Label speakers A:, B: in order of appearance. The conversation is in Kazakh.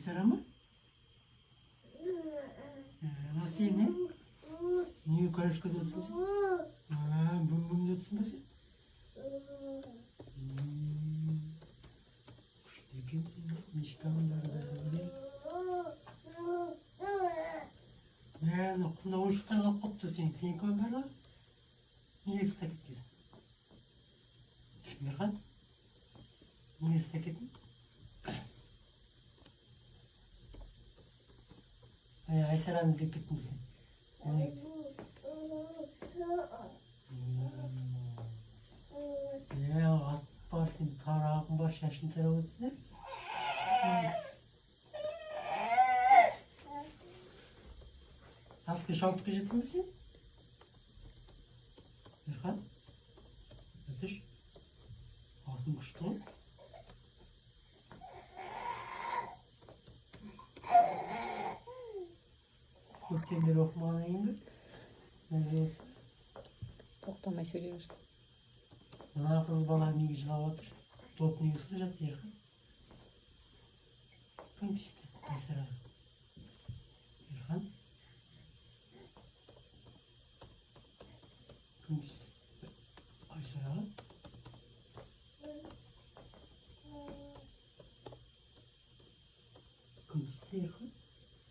A: Айсара ма? Мына сен не? Неге коляскада отырсың сен? Бүм бүм деп отырсың ба сен? Күшті екенсің, мишканың бәрі. Мә, ана құмда ойыншықтар қалып қойыпты сен. Сенікі ма барлығы? Неге тастап кеткенсің? Мирхан? Неге тастап кеттің? Ай, Айсараны іздеп кеттің бе сен? Неге кеттің? Е, ат бар, сенде тарағың бар, шашын тарап отырсың, иә? Атпен шауып келе жатсың ба сен? Ерхан? Өтіш? Атың күшті ғой. Көптен бері оқымағаннан кейін бе? Мәз болсын.
B: Тоқтамай сөйлей бер.
A: Мына қыз бала неге жылап отыр? Доп неге суда жатыр, Ерхан? Кім тиісті Айсараға? Ерхан? Кім тиісті Айсараға? Кім тиісті, Ерхан?